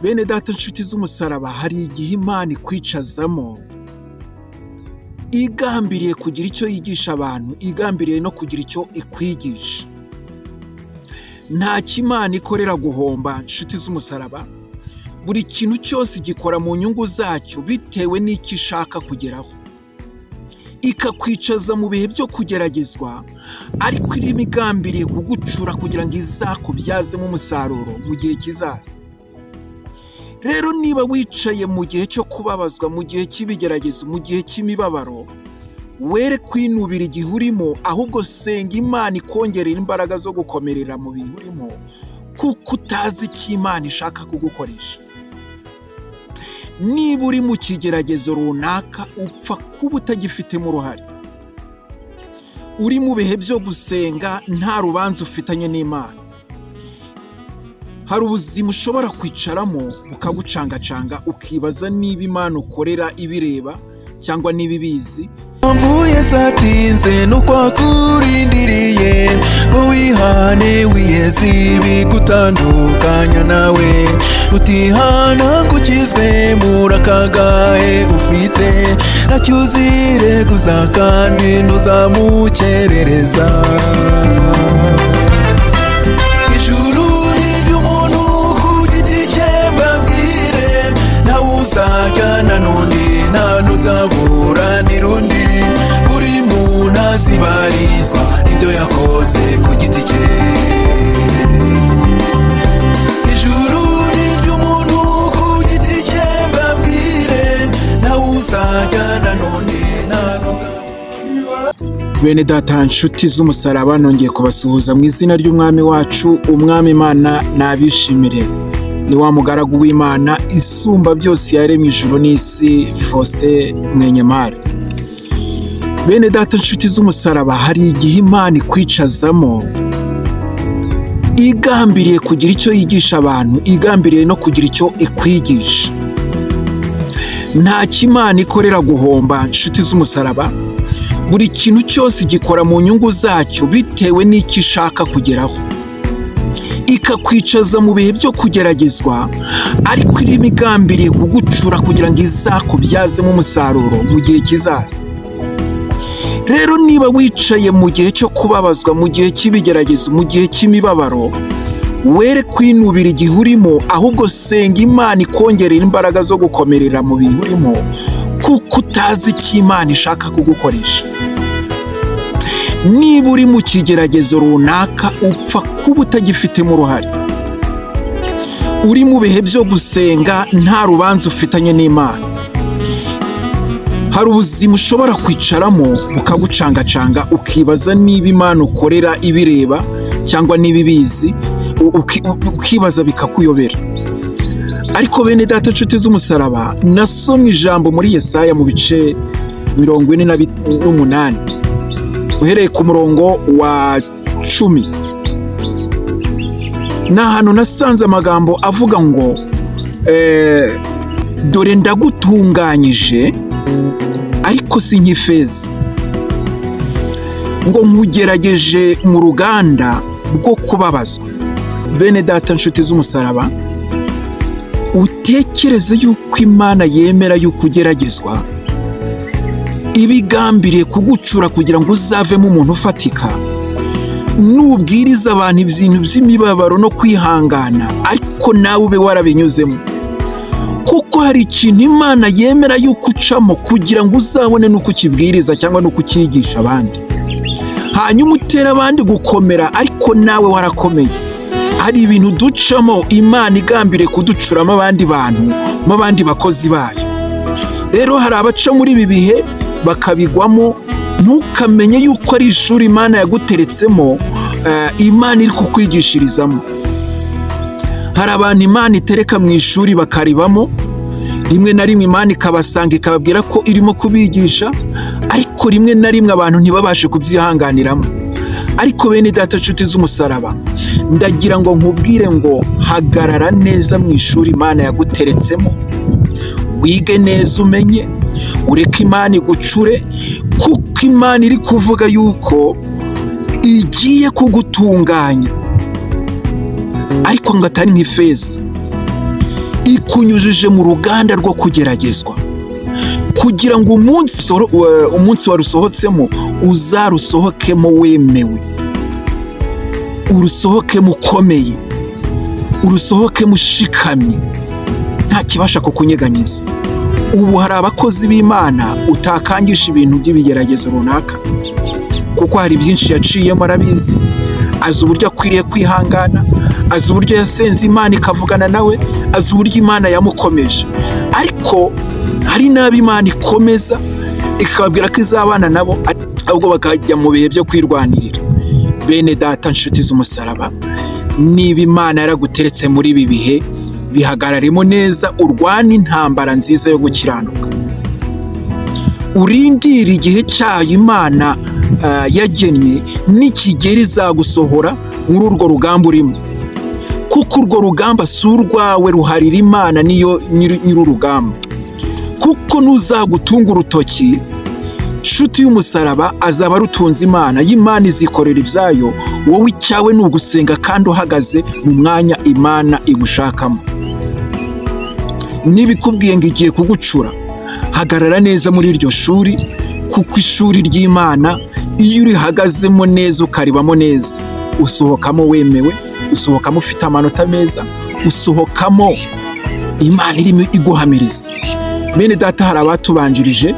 Bene data, inshuti z'umusaraba, hari igihe Imana ikwicazamo igambiriye kugira icyo yigisha abantu, igambiriye no kugira icyo ikwigisha. Ntacyo Imana ikorera guhomba, inshuti z'umusaraba. Buri kintu cyose gikora mu nyungu zacyo bitewe n'icyo ishaka kugeraho. Ikakwicaza mu bihe byo kugeragezwa, ariko irimo igambiriye kugucura kugira ngo izakubyazemo umusaruro mu gihe kizaza. Rero niba wicaye mu gihe cyo kubabazwa, mu gihe cy'ibigeragezo, mu gihe cy'imibabaro, were kwinubira igihe urimo, ahubwo senga Imana ikongerera imbaraga zo gukomerera mu bihe urimo, kuko utazi icyo Imana ishaka kugukoresha. Niba uri mu kigeragezo runaka, upfa kuba utagifitemo uruhare. Uri mu bihe byo gusenga, nta rubanza ufitanye n'Imana. Hari ubuzima ushobora kwicaramo bukagucangacanga, ukibaza niba Imana ukorera ibireba cyangwa niba ibizi. Mvuye satinze nuko akurindiriye ngo wihane, wiheze ibigutandukanya nawe. Utihana ngo ukizwe muri akagahe ufite, ntacyo uzireguza kandi ntuzamukerereza. Ijuru ni iry'umuntu ku giti cye, mbabwire, ntawe uzajyana n'undi, nta n'uzaburanira undi. Buri muntu azibarizwa ibyo yakoze ku giti cye. Ijuru ni iry'umuntu ku giti cye, mbabwire, ntawe uzajyana n'undi, nta n'uzaburanira. Bene data, nshuti z'umusaraba, nongeye kubasuhuza mu izina ry'Umwami wacu. Umwami Imana nabishimire. Ni wa mugaragu w'Imana isumba byose yaremye ijuru n'isi, Faustin Mwenyemari. Bene data, nshuti z'umusaraba, hari igihe Imana ikwicazamo igambiriye kugira icyo yigisha abantu, igambiriye no kugira icyo ikwigisha. Ntacyo Imana ikorera guhomba, nshuti z'umusaraba. Buri kintu cyose gikora mu nyungu zacyo bitewe n'icyo ishaka kugeraho. Ikakwicaza mu bihe byo kugeragezwa, ariko irimo igambiriye kugucura kugira ngo izakubyazemo umusaruro mu gihe kizaza. Rero niba wicaye mu gihe cyo kubabazwa, mu gihe cy'ibigeragezo, mu gihe cy'imibabaro, were kwinubira igihe urimo, ahubwo senga Imana ikongerera imbaraga zo gukomerera mu bihe urimo, kuko utazi icyo Imana ishaka kugukoresha. Niba uri mu kigeragezo runaka, upfa kuba utagifitemo uruhare. Uri mu bihe byo gusenga, nta rubanza ufitanye n'Imana. Hari ubuzima ushobora kwicaramo bukagucangacanga, ukibaza niba Imana ukorera ibireba cyangwa niba ibizi, ukibaza bikakuyobera. Ariko bene data, inshuti z'umusaraba, nasomye ijambo muri Yesaya mu bice 48, uhereye ku murongo wa 10. Ni ahantu nasanze amagambo avuga ngo: "Dore ndagutunganyije, ariko si nk'ifeza, ngo nkugerageje mu ruganda rwo kubabazwa." Bene data, nshuti z'umusaraba, utekereze yuko Imana yemera yuko ugeragezwa, ibigambiriye kugucura kugira ngo uzavemo umuntu ufatika. Nubwiriza abantu ibintu by'imibabaro no kwihangana, ariko nawe ube warabinyuzemo, kuko hari ikintu Imana yemera yuko ucamo kugira ngo uzabone n'uko ukibwiriza cyangwa n'uko ucyigisha abandi, hanyuma utera abandi gukomera, ariko nawe warakomeye. Hari ibintu ducamo Imana igambiriye kuducuramo abandi bantu n'abandi bakozi bayo. Rero hari abaca muri ibi bihe bakabigwamo. Ntukamenye yuko ari ishuri Imana yaguteretsemo, Imana iri kukwigishirizamo. Hari abantu Imana itereka mu ishuri bakaribamo. Rimwe na rimwe Imana ikabasanga ikababwira ko irimo kubigisha, ariko rimwe na rimwe abantu ntibabashe kubyihanganiramo. Ariko bene data, nshuti z'umusaraba, ndagira ngo nkubwire ngo hagarara neza mu ishuri Imana yaguteretsemo, wige neza, umenye, ureke Imana igucure, kuko Imana iri kuvuga yuko igiye kugutunganya, ariko ngo atari nk'ifeza. Ikunyujije mu ruganda rwo kugeragezwa kugira ngo umunsi warusohotsemo uzarusohokemo wemewe, urusohokemo ukomeye, urusohokemo ushikamye, nta kibasha kukunyeganyeza. Ubu hari abakozi b'Imana utakangisha ibintu by'ibigeragezo runaka, kuko hari byinshi yaciyemo, arabizi, azi uburyo akwiriye kwihangana, azi uburyo yasenze Imana ikavugana nawe, azi uburyo Imana yamukomeje. Ariko hari n'abo Imana ikomeza ikababwira ko izabana nabo, ahubwo bakajya mu bihe byo kwirwanirira. Bene data, nshuti z'umusaraba, niba Imana yaraguteretse muri ibi bihe, bihagararemo neza, urwane intambara nziza yo gukiranuka, urindire igihe cyayo Imana yagennye. Nikigera izagusohora muri urwo rugamba urimo, kuko urwo rugamba si urwawe, ruharira Imana, niyo nyir'urugamba. Kuko nuzagutunga urutoki, nshuti y'umusaraba, azaba arutunze Imana. Y'Imana izikorera ibyayo, wowe icyawe ni ugusenga kandi uhagaze mu mwanya Imana igushakamo. Niba ikubwiye ngo igiye kugucura, hagarara neza muri iryo shuri, kuko ishuri ry'Imana iyo urihagazemo neza, ukaribamo neza, usohokamo wemewe, usohokamo ufite amanota meza, usohokamo Imana irimo iguhamiriza. Bene data, hari abatubanjirije,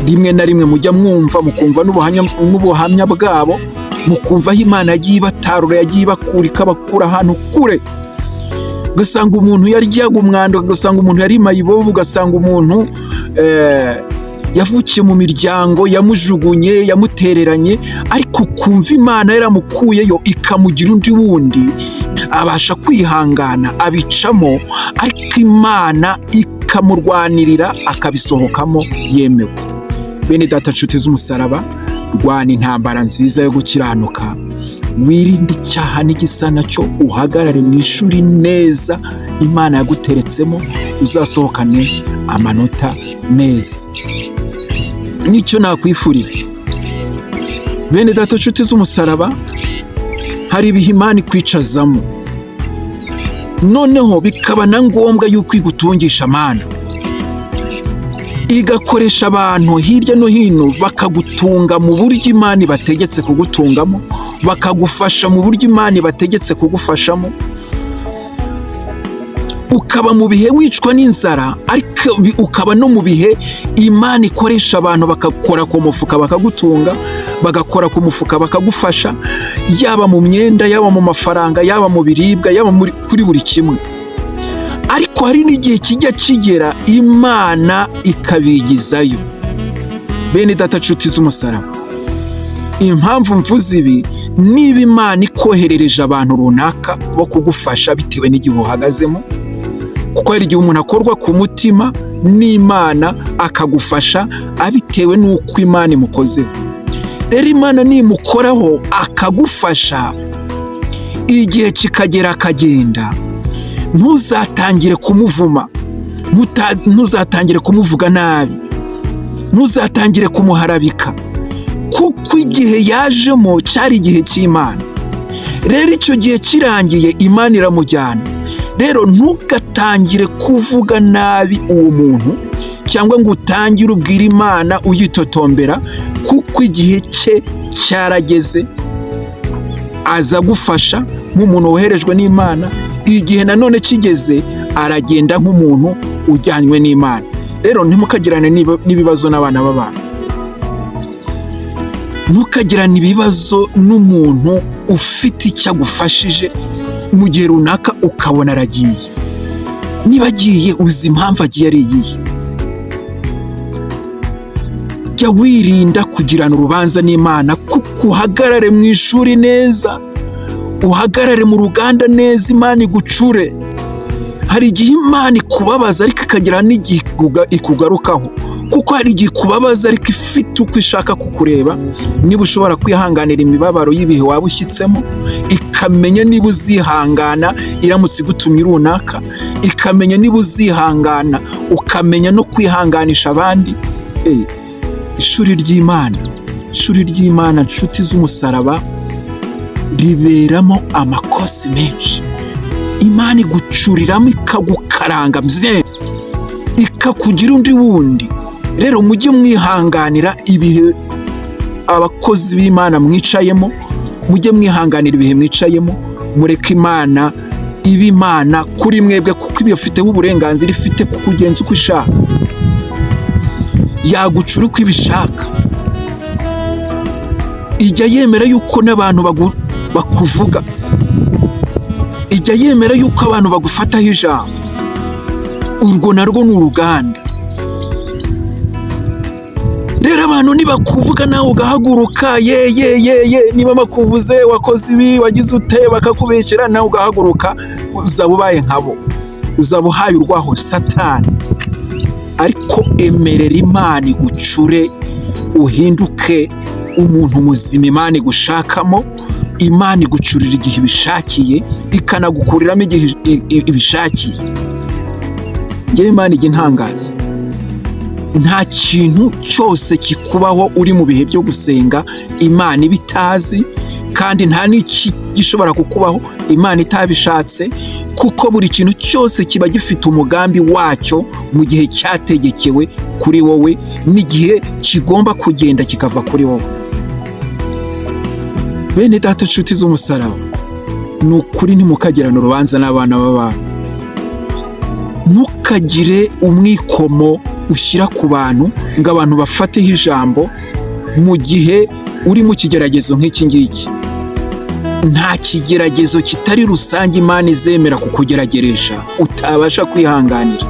rimwe na rimwe mujya mwumva, mukumva n'ubuhamya bwabo, mukumva aho Imana yagiye ibatarura, yagiye ibakura, ikabakura ahantu kure, ugasanga umuntu yaryaga umwanda, ugasanga umuntu yari mayibobo, ugasanga umuntu yavukiye mu miryango yamujugunye, yamutereranye, ariko ukumva Imana yaramukuyeyo ikamugira undi wundi, abasha kwihangana, abicamo, ariko Imana ikamurwanirira akabisohokamo yemewe. Bene data, nshuti z'umusaraba, rwana intambara nziza yo gukiranuka, wirinde icyaha n'igisa nacyo, uhagarare mu ishuri neza Imana yaguteretsemo, uzasohokane amanota meza. Nicyo nakwifuriza. Bene data, nshuti z'umusaraba, hari ibihe Imana ikwicazamo, noneho bikaba na ngombwa yuko igutungisha amana, igakoresha abantu hirya no hino bakagutunga mu buryo Imana ibategetse kugutungamo, bakagufasha mu buryo Imana ibategetse kugufashamo. Ukaba mu bihe wicwa n'inzara, ariko ukaba no mu bihe Imana ikoresha abantu bagakora ku mufuka bakagutunga, bagakora ku mufuka bakagufasha, yaba mu myenda, yaba mu mafaranga, yaba mu biribwa, yaba kuri buri kimwe. Ariko hari n'igihe kijya kigera Imana ikabigizayo. Bene data, nshuti z'umusaraba, impamvu mvuze ibi, niba Imana ikoherereje abantu runaka bo kugufasha bitewe n'igihe uhagazemo, kuko hari igihe umuntu akorwa ku mutima n'Imana akagufasha abitewe n'uko Imana imukozeho. Rero Imana nimukoraho akagufasha, igihe kikagera akagenda, ntuzatangire kumuvuma, ntuzatangire kumuvuga nabi, ntuzatangire kumuharabika, kuko igihe yajemo cyari igihe cy'Imana. Rero icyo gihe kirangiye, Imana iramujyana. Rero ntugatangire kuvuga nabi uwo muntu cyangwa ngo utangire ubwire Imana uyitotombera, kuko igihe cye cyarageze, aza agufasha nk'umuntu woherejwe n'Imana. Igihe nanone kigeze aragenda nk'umuntu ujyanywe n'Imana. Rero ntimukagirane n'ibibazo n'abana b'abantu, ntukagirane ibibazo n'umuntu ufite icyo agufashije mu gihe runaka ukabona aragiye. Niba agiye, uzi impamvu agiye ari iyihe? Jya wirinda kugirana urubanza n'Imana, kuko uhagarare mu ishuri neza, uhagarare mu ruganda neza, Imana igucure. Hari igihe Imana ikubabaza, ariko ikagira n'igihe ikugarukaho, kuko hari igihe ikubabaza ariko ifite uko ishaka kukureba, niba ushobora kwihanganira imibabaro y'ibihe waba ushyitsemo, ikamenya niba uzihangana iramutse igutumye runaka, ikamenya niba uzihangana, ukamenya no kwihanganisha abandi. Ishuri ry'Imana, ishuri ry'Imana, nshuti z'umusaraba, riberamo amakosi menshi. Imana igucuriramo, ikagukamuramo. ikagukaranga bye, ikakugira undi wundi. Rero mujye mwihanganira ibihe abakozi b'Imana mwicayemo, mujye mwihanganira ibihe mwicayemo, mureke Imana iba Imana kuri mwebwe, kuko ibifiteho uburenganzira, ifite kukugenza uko ishaka, yagucura uko ibishaka. Ijya yemera yuko n'abantu bakuvuga, ijya yemera yuko abantu bagufataho ijambo. Urwo narwo ni uruganda. Rero abantu nibakuvuga nawe ugahaguruka, ye ye ye ye, niba bakuvuze wakoze ibi, wagize ute, bakakubeshyera, nawe ugahaguruka, uzaba ubaye nkabo, uzaba uhaye urwaho Satani. Ariko emerera Imana igucure, uhinduke umuntu muzima Imana igushakamo. Imana igucurira igihe ibishakiye, ikanagukuriramo igihe ibishakiye. Ngewe Imana ijya intangaza. Nta kintu cyose kikubaho uri mu bihe byo gusenga Imana iba itazi, kandi nta n'iki gishobora kukubaho Imana itabishatse, kuko buri kintu cyose kiba gifite umugambi wacyo mu gihe cyategekewe kuri wowe, n'igihe kigomba kugenda kikava kuri wowe. Bene data, inshuti z'umusaraba, ni ukuri ntimukagirane urubanza n'abana b'abantu. Ntukagire umwikomo ushyira ku bantu ngo abantu bafateho ijambo mu gihe uri mu kigeragezo nk'iki ngiki. Nta kigeragezo kitari rusange Imana izemera kukugerageresha utabasha kwihanganira.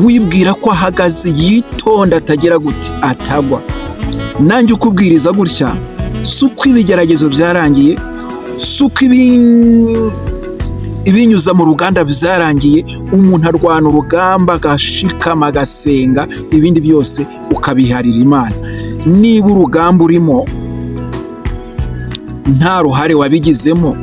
Wibwira ko ahagaze yitonda atagera gute atagwa. Nanjye ukubwiriza gutya, si uko ibigeragezo byarangiye, si uko ibinyuza mu ruganda byarangiye. Umuntu arwana urugamba, agashikama, agasenga, ibindi byose ukabiharira Imana. Niba urugamba urimo nta ruhare wabigizemo,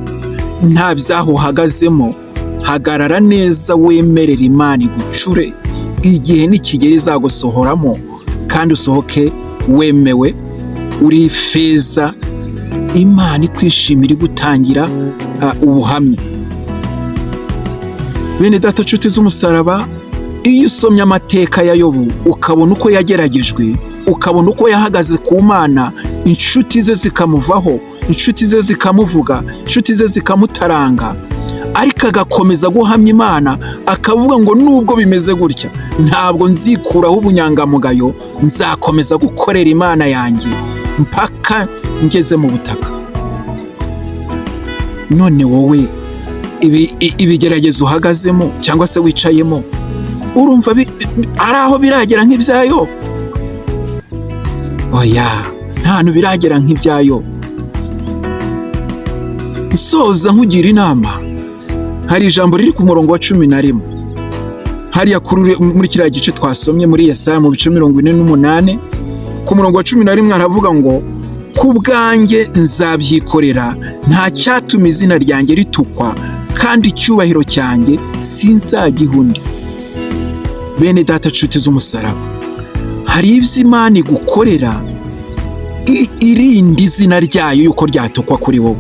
nta byaha uhagazemo, hagarara neza, wemerera Imana igucure. Igihe nikigera izagusohoramo, kandi usohoke wemewe, uri feza, Imana ikwishimira, igutangira ubuhamya. Bene data, nshuti z'umusaraba, iyo usomye amateka ya Yobu, ukabona uko yageragejwe, ukabona uko yahagaze ku Mana, inshuti ze zikamuvaho, inshuti ze zikamuvuga, inshuti ze zikamutaranga, ariko agakomeza guhamya Imana, akavuga ngo nubwo bimeze gutya, ntabwo nzikuraho ubunyangamugayo, nzakomeza gukorera Imana yanjye mpaka ngeze mu butaka. None wowe ibigeragezo uhagazemo cyangwa se wicayemo, urumva ari aho biragera nk'ibyayo? Oya, nta hantu biragera nk'ibyayo. Nsoza nkugira inama, hari ijambo riri ku murongo wa 11 hariya muri kiriya gice twasomye muri Yesaya mu bice 48, ku murongo wa 11 haravuga ngo: "Ku bwanjye nzabyikorera, nta cyatuma izina ryanjye ritukwa, kandi icyubahiro cyanjye sinzagiha undi." Bene data, nshuti z'umusaraba, hari ibyo Imana igukorera irinda izina ryayo yuko ryatukwa kuri wowe.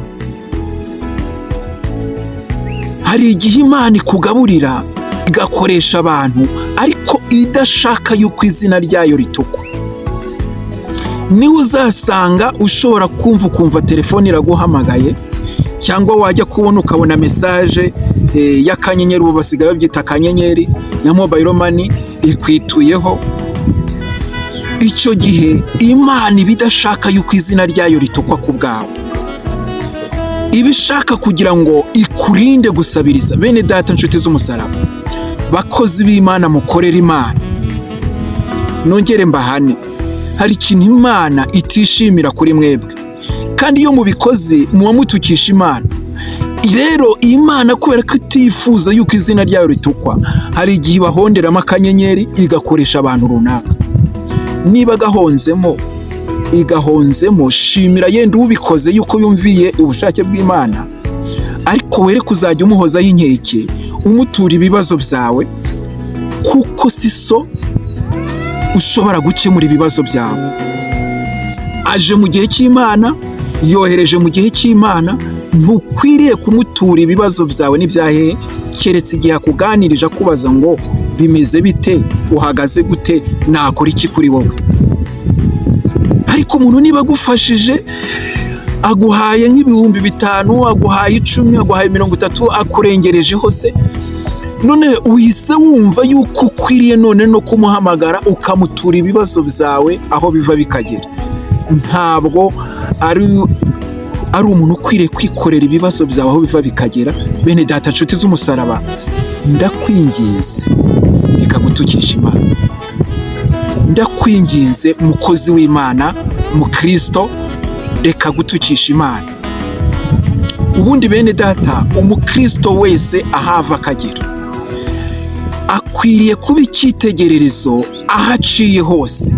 Hari igihe Imana ikugaburira, igakoresha abantu, ariko idashaka yuko izina ryayo ritukwa. Niwe uzasanga ushobora kumva, ukumva telefone iraguhamagaye, cyangwa wajya kubona ukabona message y'akanyenyeri, ubu basigaye babyita akanyenyeri, ya mobile money ikwituyeho. Icyo gihe Imana iba idashaka yuko izina ryayo ritukwa ku bwawe, iba ishaka kugira ngo ikurinde gusabiriza. Bene data, nshuti z'umusaraba, bakozi b'Imana mukorera Imana, nongere mbahane. Hari ikintu Imana itishimira kuri mwebwe, kandi iyo mubikoze muba mutukisha Imana. Rero Imana, kubera ko itifuza yuko izina ryayo ritukwa, hari igihe ibahonderamo akanyenyeri, igakoresha abantu runaka. Niba gahonzemo, igahonzemo, shimira yenda ubikoze yuko yumviye ubushake bw'Imana, ariko were kuzajya umuhozaho inkeke, umutura ibibazo byawe, kuko si so ushobora gukemura ibibazo byawe. Aje mu gihe cy'Imana, yohereje mu gihe cy'Imana, ntukwiriye kumutura ibibazo byawe n'ibyahehe. Keretse igihe akuganirije akubaza ngo: "Bimeze bite? Uhagaze gute? Nakora iki kuri wowe?" Ariko umuntu niba agufashije, aguhaye nk'ibihumbi 5, aguhaye 10, aguhaye 30, akurengerejeho se, none uhise wumva yuko ukwiriye none no kumuhamagara ukamutura ibibazo byawe aho biva bikagera. Ntabwo ari umuntu ukwiriye kwikorera ibibazo byawe aho biva bikagera. Bene data, nshuti z'umusaraba, ndakwinginze, reka gutukisha Imana. Ndakwinginze, mukozi w'Imana, mukristo, reka gutukisha Imana. Ubundi, bene data, umukristo wese ahava akagera akwiriye kuba icyitegererezo aho aciye hose,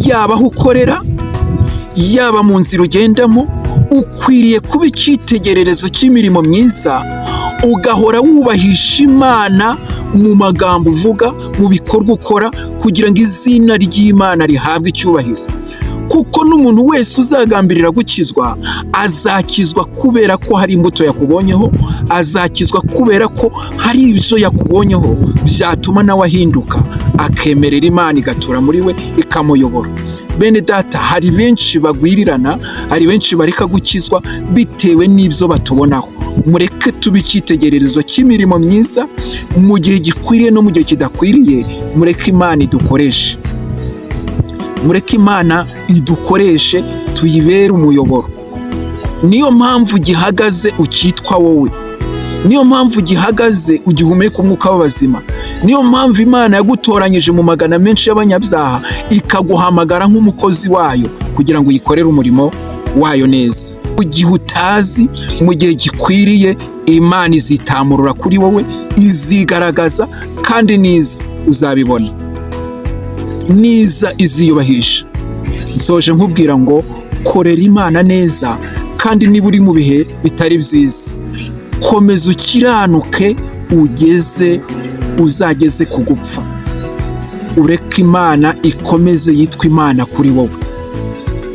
yaba aho ukorera, yaba mu nzira ugendamo. Ukwiriye kuba icyitegererezo cy'imirimo myiza, ugahora wubahisha Imana mu magambo uvuga, mu bikorwa ukora, kugira ngo izina ry'Imana rihabwe icyubahiro. Kuko n'umuntu wese uzagambirira gukizwa azakizwa kubera ko hari imbuto yakubonyeho, azakizwa kubera ko hari ibyo yakubonyeho byatuma nawe ahinduka, akemerera Imana igatura muri we, ikamuyobora. Bene data, hari benshi bagwirirana, hari benshi bareka gukizwa bitewe n'ibyo batubonaho. Mureke tube icyitegererezo cy'imirimo myiza mu gihe gikwiriye no mu gihe kidakwiriye. Mureke Imana idukoreshe, mureke Imana idukoreshe, tuyibere umuyoboro. Niyo mpamvu gihagaze ukitwa wowe, niyo mpamvu gihagaze ugihumeka umwuka w'abazima, niyo mpamvu Imana yagutoranyije mu magana menshi y'abanyabyaha, ikaguhamagara nk'umukozi wayo kugira ngo uyikorere umurimo wayo neza. Mu gihe utazi, mu gihe gikwiriye, Imana izitamurura kuri wowe, izigaragaza, kandi niza uzabibona, niza iziyubahisha. Soje nkubwira ngo korera Imana neza, kandi niba uri mu bihe bitari byiza, komeza ukiranuke ugeze uzageze ku gupfa. Ureke Imana ikomeze yitwa Imana kuri wowe.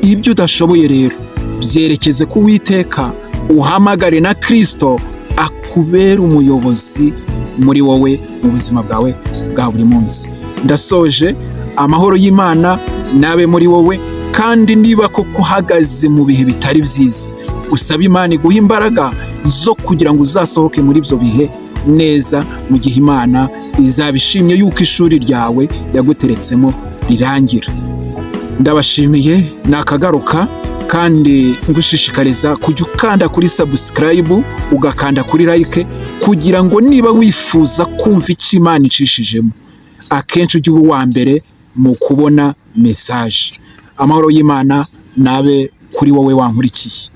Ibyo udashoboye rero byerekeze ku Witeka, uhamagare na Kirisito akubere umuyobozi muri wowe mu buzima bwawe bwa buri munsi. Ndasoje. Amahoro y'Imana nabe muri wowe, kandi niba koko uhagaze mu bihe bitari byiza, usaba Imana iguha imbaraga zo kugira ngo uzasohoke muri ibyo bihe neza, mu gihe Imana izaba ishimye yuko ishuri ryawe yaguteretsemo rirangira. Ndabashimiye, nakagaruka, kandi ngushishikariza kujya ukanda kuri subscribe, ugakanda kuri like, kugira ngo niba wifuza kumva icyo Imana icishijemo akenshi, ujye uba uwa mbere mu kubona message. Amahoro y'Imana nabe kuri wowe wankurikiye.